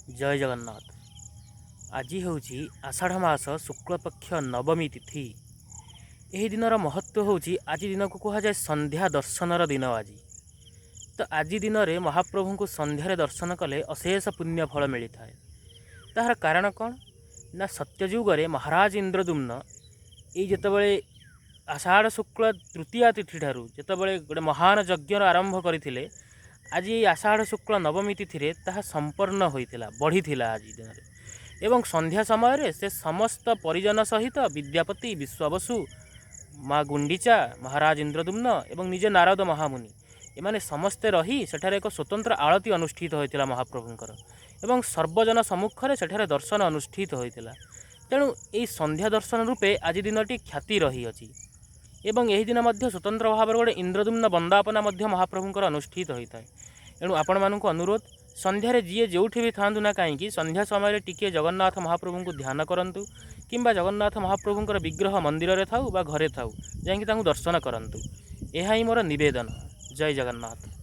ଜୟ ଜଗନ୍ନାଥ। ଆଜି ହେଉଛି ଆଷାଢ଼ ମାସ ଶୁକ୍ଳପକ୍ଷ ନବମୀ ତିଥି। ଏହି ଦିନର ମହତ୍ତ୍ୱ ହେଉଛି, ଆଜି ଦିନକୁ କୁହାଯାଏ ସନ୍ଧ୍ୟା ଦର୍ଶନର ଦିନ ଆଜି। ତ ଆଜି ଦିନରେ ମହାପ୍ରଭୁଙ୍କୁ ସନ୍ଧ୍ୟାରେ ଦର୍ଶନ କଲେ ଅଶେଷ ପୁଣ୍ୟ ଫଳ ମିଳିଥାଏ। ତାହାର କାରଣ କ'ଣ ନା, ସତ୍ୟଯୁଗରେ ମହାରାଜ ଇନ୍ଦ୍ରଦ୍ୟୁମ୍ନ ଏଇ ଯେତେବେଳେ ଆଷାଢ଼ ଶୁକ୍ଳ ତୃତୀୟା ତିଥି ଠାରୁ ଯେତେବେଳେ ଗୋଟେ ମହାନ ଯଜ୍ଞର ଆରମ୍ଭ କରିଥିଲେ, ଆଜି ଏଇ ଆଷାଢ଼ ଶୁକ୍ଳ ନବମୀ ତିଥିରେ ତାହା ସମ୍ପନ୍ନ ହୋଇଥିଲା, ବଢ଼ିଥିଲା ଆଜି ଦିନରେ। ଏବଂ ସନ୍ଧ୍ୟା ସମୟରେ ସେ ସମସ୍ତ ପରିଜନ ସହିତ ବିଦ୍ୟାପତି, ବିଶ୍ୱାବସୁ, ମା ଗୁଣ୍ଡିଚା, ମହାରାଜ ଇନ୍ଦ୍ରଦ୍ୟୁମ୍ନ ଏବଂ ନିଜେ ନାରଦ ମହାମୁନି, ଏମାନେ ସମସ୍ତେ ରହି ସେଠାରେ ଏକ ସ୍ୱତନ୍ତ୍ର ଆଳତି ଅନୁଷ୍ଠିତ ହୋଇଥିଲା ମହାପ୍ରଭୁଙ୍କର ଏବଂ ସର୍ବଜନ ସମ୍ମୁଖରେ ସେଠାରେ ଦର୍ଶନ ଅନୁଷ୍ଠିତ ହୋଇଥିଲା। ତେଣୁ ଏଇ ସନ୍ଧ୍ୟା ଦର୍ଶନ ରୂପେ ଆଜି ଦିନଟି ଖ୍ୟାତି ରହିଅଛି। ଏବଂ ଏହି ଦିନ ମଧ୍ୟ ସ୍ୱତନ୍ତ୍ର ଭାବରେ ଗୋଟେ ଇନ୍ଦ୍ରଦ୍ୟୁମ୍ନ ବନ୍ଦାପନା ମଧ୍ୟ ମହାପ୍ରଭୁଙ୍କର ଅନୁଷ୍ଠିତ ହୋଇଥାଏ। ଏଣୁ ଆପଣମାନଙ୍କୁ ଅନୁରୋଧ, ସନ୍ଧ୍ୟାରେ ଯିଏ ଯେଉଁଠି ବି ଥାଆନ୍ତୁ ନା କାହିଁକି, ସନ୍ଧ୍ୟା ସମୟରେ ଟିକିଏ ଜଗନ୍ନାଥ ମହାପ୍ରଭୁଙ୍କୁ ଧ୍ୟାନ କରନ୍ତୁ କିମ୍ବା ଜଗନ୍ନାଥ ମହାପ୍ରଭୁଙ୍କର ବିଗ୍ରହ ମନ୍ଦିରରେ ଥାଉ ବା ଘରେ ଥାଉ, ଯାଇକି ତାଙ୍କୁ ଦର୍ଶନ କରନ୍ତୁ। ଏହା ହିଁ ମୋର ନିବେଦନ। ଜୟ ଜଗନ୍ନାଥ।